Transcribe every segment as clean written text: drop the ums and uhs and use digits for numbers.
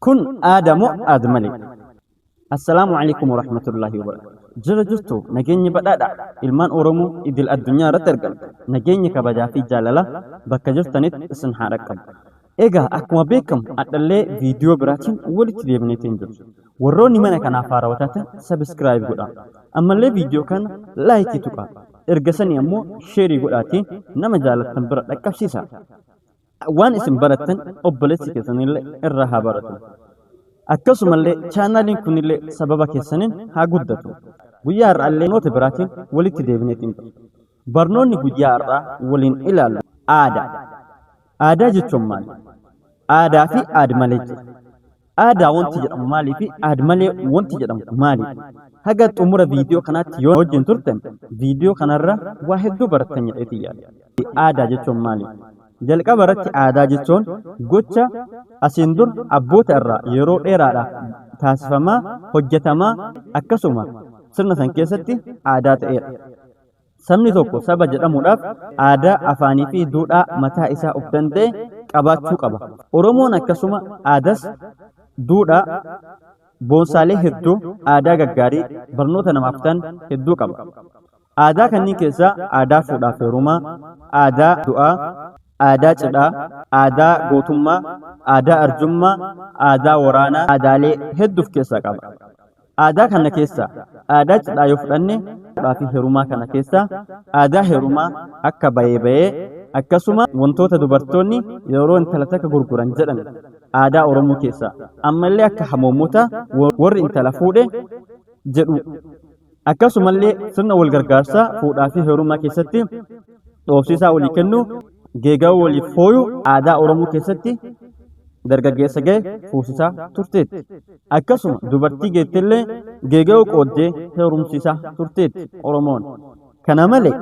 Kun aada moo aad malee? Assalaamu alaikum warahmatullaahi wabarakatuh. Jira jirtu nageenyi badhaadha. Ilmaan Oromoo idil addunyaa irratti argamtu. Nageenyi kabajaa fi jaalala bakka jirtanitti isin haa dhaqqabu. Egaa akkuma beekamu hadhallee viidiyoo biraatiin walitti deebineetiin jiru. Warroonni mana kanaaf haarawaa taatan sabiskiraayib godhaa. Ammallee viidiyoo kana laayikii tuqaa. Erga sanii ammoo sheerii godhaatii nama jaalattan bira dhaqqabsiisaa. Waan isin barattan obboleessi keessanillee irraa haa baratu. Akkasumallee chaanaaliin kunillee sababa keessaniin haa guddatu. Guyyaa har'aallee barnoota biraatiin walitti deebineetiin jira. Barnoonni guyyaa har'aa waliin ilaallu aadaa. Aadaa jechuun maali? Aadaa fi aad-malee jira. Aadaa wanti jedhamu maalii fi aad-malee wanti jedhamu maali? Haga xumura viidiyoo kanaatti yoo wajjin turtan viidiyoo kanarra waa hedduu barattan jedheetiin yaada. Aadaa jechuun maali? Jalqaba irratti aadaa jechuun gocha asiin dur abboota irraa yeroo dheeraadhaaf taasifamaa, hojjetamaa akkasuma sirna san keessatti aadaa ta'eedha. Sabni tokko saba jedhamuudhaaf aadaa, afaanii fi duudhaa mataa isaa of danda'e qabaachuu qaba. Oromoon akkasuma aadas, duudhaa, boonsaalee hedduu, aadaa gaggaarii, barnoota namaaf ta'an hedduu qaba. Aadaa kanneen keessaa aadaa fuudhaaf heerumaa, aadaa du'aa, aadaa cidhaa, aadaa gootummaa, aadaa arjummaa, aadaa waraanaa, aadaalee hedduu of keessaa qaba. Aadaa kana keessaa aadaa cidhaa yoo fudhanne fuudhaa fi heerumaa kana keessaa aadaa heerumaa akka bayee bayee akkasuma wantoota dubartoonni yeroo intala takka gurguran jedhan aadaa Oromoo keessaa ammallee akka hamoomota warri intala fuudhe jedhu akkasumallee sirna wal gargaarsaa fuudhaa fi heerumaa keessatti dhoofsisaa walii kennuu geegawa waliif fooyu aadaa Oromoo keessatti dargaggeessa gahe fuusisaa turteetti. Akkasuma dubartii geettellee geegawa qooddee heerumsiisaa turteetti Oromoon. Kana malee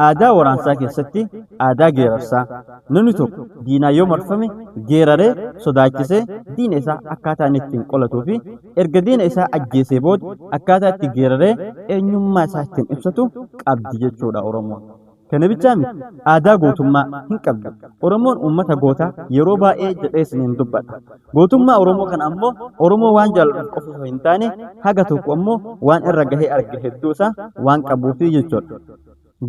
aadaa waraansaa keessatti aadaa geerarsaa namni tokko diinaa yoo marfame geeraree sodaachisee diina isaa akkaataa inni ittiin qolatuu fi erga diina isaa ajjeesee booda akkaataa itti geeraree eenyummaa isaa ittiin ibsatu qabdi jechuudha Oromoon. Kana bichaa miti aadaa gootummaa hin qabdi. Oromoon uummata gootaa yeroo baay'ee jedhee isiniin dubbadha. Gootummaa Oromoo kana ammoo Oromoo waan jaalladhuuf qofa osoo hin taane haga tokko ammoo waan irra gahee arge hedduu isaa waan qabuufi jechuudha.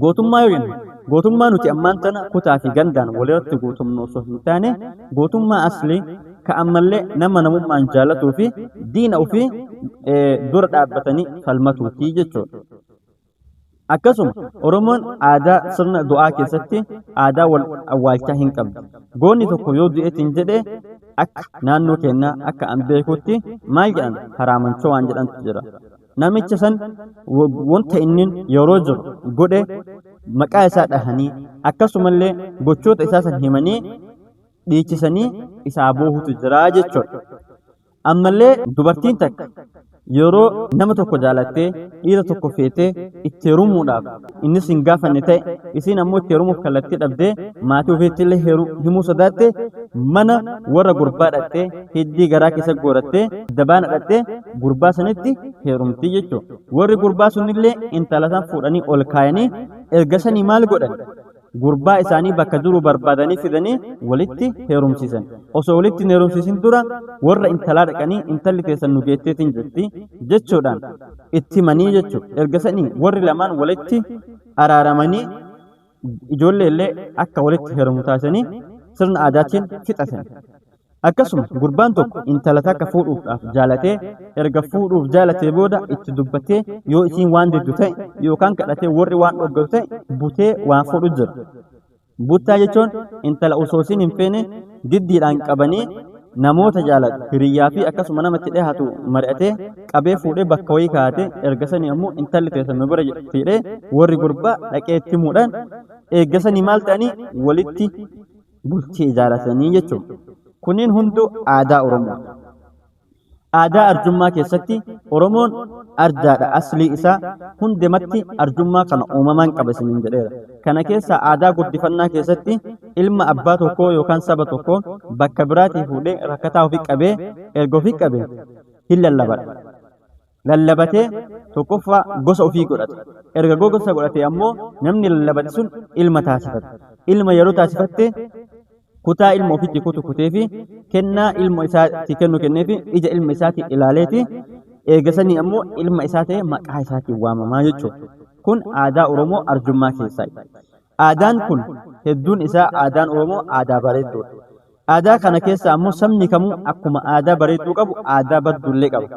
Gootummaa yoo jennu gootummaa nuti ammaan tana kutaa fi gandaan walirratti gootomnu osoo hin taane gootummaa aslii ka ammallee nama namummaan jaalatuu fi diina ofii dura dhaabbatanii falmatuuti jechuudha. Akkasuma Oromoon aadaa sirna du'aa keessatti aadaa wal awwaalchaa hin qabdu. Goonni tokko yoo du'eetiin jedhe akka naannoo keenyaa akka an beekutti maal jedhan haraamanchoo waan jedhantu jira. Namicha san wanta inni yeroo jiru godhe maqaa isaa dhahanii akkasumallee gochoota isaa san himanii dhiichisanii isaa boohutu jira jechuudha. Ammallee dubartiin takka yeroo nama tokko jaalattee dhiira tokko feetee itti heerumuudhaaf innis hin gaafanne ta'e isiin ammoo itti heerumuuf kallattii dhabdee maatii ofiitti illee himuu sodaatte mana warra gurbaa dhaqxee hiddii garaa keessa goorattee dabaana dhaqxee gurbaa sanitti heerumti jechuudha. Warri gurbaa sunillee intala san fuudhanii ol kaayanii erga sanii maal godhan? Gurbaa isaanii bakka jiru barbaadanii fidanii walitti heerumsiisan. Osoo walitti hin heerumsiisin dura warra intalaa dhaqanii intalli teessan nu geetteetiin jirti jechuudhaan itti himanii jechuudha. Erga sanii warri lamaan walitti araaramanii ijoollee illee akka walitti heerumu taasisanii sirna aadaatiin fixatan. Akkasuma gurbaan tokko intala takka fuudhuudhaaf jaalatee erga fuudhuuf jaalatee booda itti dubbatee yoo isiin waan diddu ta'e yookaan kadhatee warri waan dhoggatu ta'e butee waan fuudhu jira. Buttaa jechuun intala osoo isiin hin feene giddiidhaan qabanii namoota jaalatu hiriyyaa fi akkasuma nama itti dhiyaatu mari'atee qabee fuudhee bakka wayii kaa'atee erga sanii ammoo intalli teessan nu bira jirti jedhee warri gurbaa dhaqee itti himuudhaan eegga sanii maal ta'anii walitti bultii ijaaratanii jechuudha. Kunniin hunduu aadaa Oromooti. Aadaa arjummaa keessatti Oromoon arjaadha aslii isaa hundumatti arjummaa kana uumamaan qaba isiniin jedheera. Kana keessaa aadaa guddifannaa keessatti ilma abbaa tokkoo yookaan saba tokkoo bakka biraatii fuudhee rakkataa ofii qabee erga ofii qabee hin lallabadha. Lallabatee tokkoffaa gosa ofii godhata. Erga gosa godhatee ammoo namni lallabate sun ilma taasifata. Ilma yeroo taasifatte Kutaa ilma ofitti kutu kuteefi kennaa ilma isaatti kennu kenneefi ija ilma isaatti ilaaleeti eegasanii ammoo ilma isaa ta'e maqaa isaatiin waamamaa jechuudha. Kun aadaa Oromoo arjummaa keessaa. Aadaan kun hedduun isaa aadaan Oromoo aadaa bareedduudha. Aadaa kana keessa ammoo sabni kamuu akkuma aadaa bareedduu qabu aadaa badduullee qaba.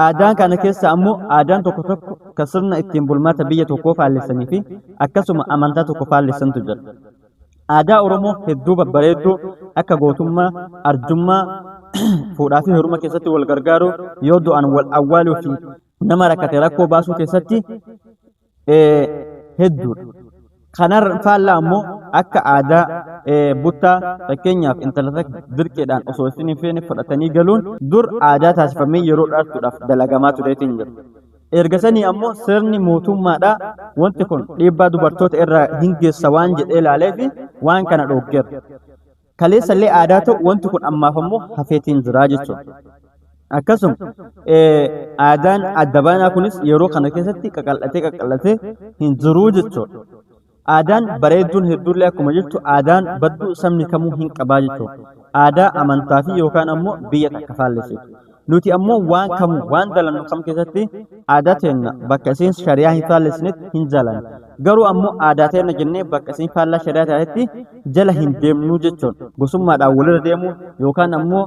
Aadaan kana keessa ammoo aadaan tokko tokko kan sirna ittiin bulmaata biyya tokkoo faallessanii fi akkasuma amantaa tokko faallessantu jira. Aadaa Oromoo hedduu babbareedduu akka gootummaa, arjummaa, fuudhaa fi heeruma keessatti wal gargaaruu, yoo du'an wal awwaaluu fi nama rakkate rakkoo baasuu keessatti hedduudha. Kanarra faallaa ammoo akka aadaa buttaa fakkeenyaaf intala takka dirqiidhaan osoo isin hin feene fudhatanii galuun dur aadaa taasifamee yeroo dheertuudhaaf dalagamaa tureetiin jira. Erga sanii ammoo sirni mootummaadhaa wanti kun dhiibbaa dubartoota irraa hin geessa waan jedhee ilaalee fi waan kana dhooggeera. Kaleessa illee aadaa ta'u wanti kun ammaaf ammoo hafeetiin jira jechuudha. Akkasuma aadaan adda baanaa kunis yeroo kana keessatti qaqal'atee qaqal'atee hin jiruu jechuudha. Aadaan bareedduun hedduullee akkuma jirtu aadaan badduu sabni kamuu hin qabaa jechuudha. Aadaa amantaa fi yookaan ammoo biyya takka faallessitu. Nuti ammoo waan kamuu waan dalannu kam keessatti aadaa teenna bakka isiin shari'aa hin faallessinetti hin jalanne. Garuu ammoo aadaa teenna jennee bakka isiin faallaa shari'aa taatetti jala hin deemnuu jechuudha. Gosummaadhaan walirra deemuu yookaan ammoo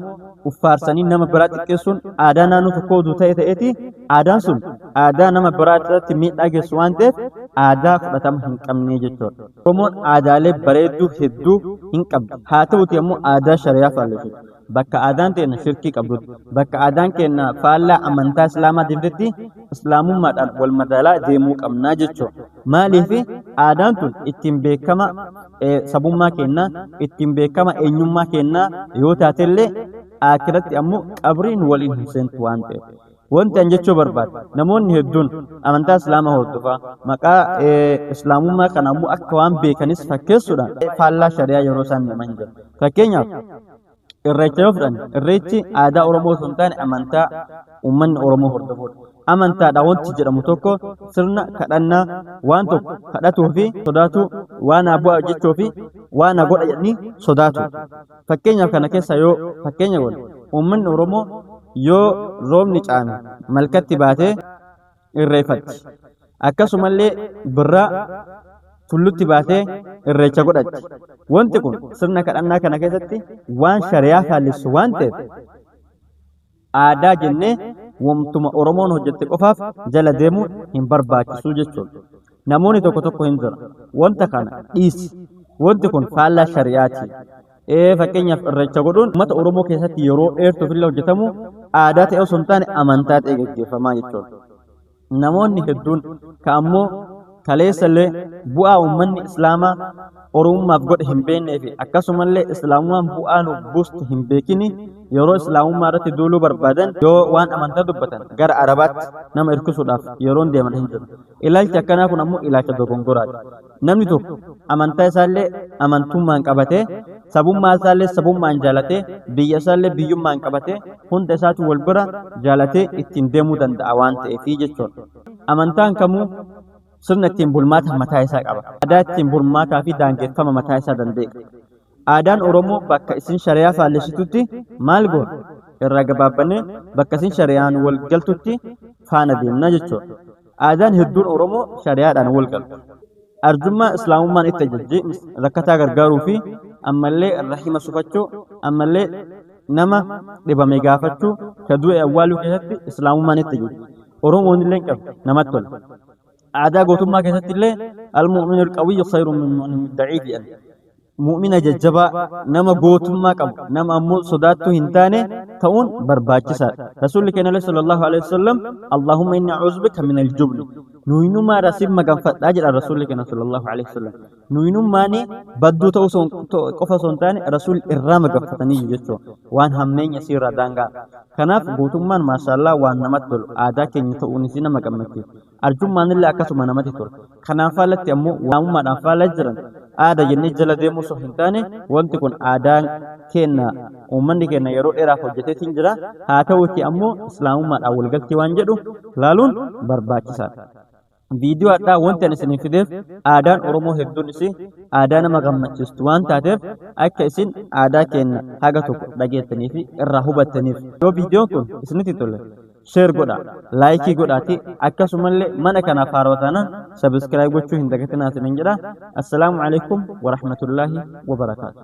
uffaarsanii nama biraa xiqqeessuun aadaa naannoo tokkoo utuu ta'e ta'eeti aadaan sun aadaa nama biraa irratti miidhaa geessu waan ta'eef aadaa fudhatama hin qabne jechuudha. Oromoon aadaalee bareedduu hedduu hin qabdi. Haa ta'uti ammoo aadaa shari'aa faallessu. Bakka aadaan teenna shirkii qabdutti, bakka aadaan keenna faallaa amantaa Islaamaa deemtetti Islaamummaadhaan wal madaalaa deemuu qabnaa jechuudha. Maaliif aadaan tun ittiin beekama sabummaa keennaa, ittiin beekama eenyummaa keennaa yoo taatellee aakiratti ammoo qabriin waliin hin seentu waan ta'eef. Wanti an jechuu barbaadu namoonni hedduun amantaa Islaamaa hordofaa maqaa Islaamummaa kana ammoo akka waan beekanis fakkeessuudhaan faallaa shari'aa yeroo isaan deeman jira. Fakkeenyaaf Irreecha yoo fudhanne irreechi aadaa Oromoo osoo hin taane amantaa uummanni Oromoo hordofudha. Amantaadha wanti jedhamu tokko sirna kadhannaa waan tokko kadhatuu fi sodaatu waan haa bu'aa jechuu fi waan haa godha jedhanii sodaatu. Fakkeenyaaf kana keessa yoo fakkeenya goone uummanni Oromoo yoo roobni caame malkatti baatee irreeffatti. Akkasumallee birraa tullutti baatee irreecha godhatti. Wanti kun sirna kadhannaa kana keessatti waan shari'aa faallessu waan ta'eef aadaa jennee wamtuma Oromoon hojjette qofaaf jala deemuun hin barbaachisu jechuudha. Namoonni tokko tokko hin jira. Wanta kana dhiisi. Wanti kun faallaa shari'aati. Fakkeenyaaf irreecha godhuun uummata Oromoo keessatti yeroo dheertuuf illee hojjetamu aadaa ta'e osoo hin taane amantaa ta'e gaggeeffamaa jechuudha. Namoonni hedduun ka ammoo kaleessa illee bu'aa uummanni Islaamaa Oromummaaf godhe hin beeknee fi akkasumallee Islaamummaan bu'aa nuuf buustu hin beekini yeroo Islaamummaa irratti duuluu barbaadan yoo waan amantaa dubbatan gara Arabaatti nama hirkisuudhaaf yeroon deeman hin jiru. Ilaalchi akkanaa kun ammoo ilaalcha dogongoraati. Namni tokko amantaa isaallee amantummaan qabatee, sabummaa isaallee sabummaan jaalatee, biyya isaallee biyyummaan qabatee, hunda isaatu wal bira jaalatee ittiin deemuu danda'a waan ta'eefi jechuudha. Amantaan kamuu sirna ittiin bulmaata mataa isaa qaba. Aadaa ittiin bulmaataa fi daangeffama mataa isaa danda'e qaba. Aadaan Oromoo bakka isin shari'aa faallessitutti maal goona? Irraa gabaabbannee bakka isin shari'aan wal galtutti faana deemna jechuudha. Aadaan hedduun Oromoo shari'aadhaan wal galtu. Arjummaa Islaamummaan itti ajajje rakkataa gargaaruu fi ammallee rahima sufachuu ammallee nama dhibame gaafachuu ka du'e awwaaluu keessatti Islaamummaan itti ajajje. Oromoon illee hin qabdu namatti tola. Aadaa gootummaa keessatti illee al-mu'minu al-qawiyyu khayrun min mu'minin da'iif jedhan. Mu'mina jajjabaa, nama gootummaa qabu, nama ammoo sodaattuu hin taane ta'uun barbaachisaadha. Rasuulli keenya illee sallallahu alaihi wasallam Allahumma inni a'uuzu bika min al-jubni. Nuynummaa irraa si maganfadhaa jedha Rasuulli keenya sallallahu alaihi wasallam. Nuynummaan badduu ta'uu qofa osoo hin taane Rasuulli irraa maganfatanii jechuudha. Waan hammeenya isii irraa daangaa. Kanaaf gootummaan maashaallaa waan namatti tolu aadaa keenya ta'uun isii nama gammachiisa. Arjummaan illee akkasuma namatti tola. Kanaan faallatti ammoo waamummaadhaan faalla jiran aada jennee jala deemuu osoo hin taane wanti kun aadaan keenna uummanni keenya yeroo dheeraaf hojjeteetiin jira. Haa ta'uuti ammoo islaamummaadhaan walgaltii waan jedhu laaluun barbaachisaadha. Viidiyoo hadhaa wanti ani isiniif fideef aadaan Oromoo hedduun isii aadaa nama gammachiistu waan taateef akka isin aadaa keenna haga tokko dhageettanii fi irraa hubattaniif. Yoo viidiyoon kun isinitti tole share godhaa, like godhaatii akkasumallee mana kanaaf haarawaa taanaan subscribe gochuu hin dagatinaa isiniin jedha. Assalaamu alaikum warahmatullaahi wabarakaatu.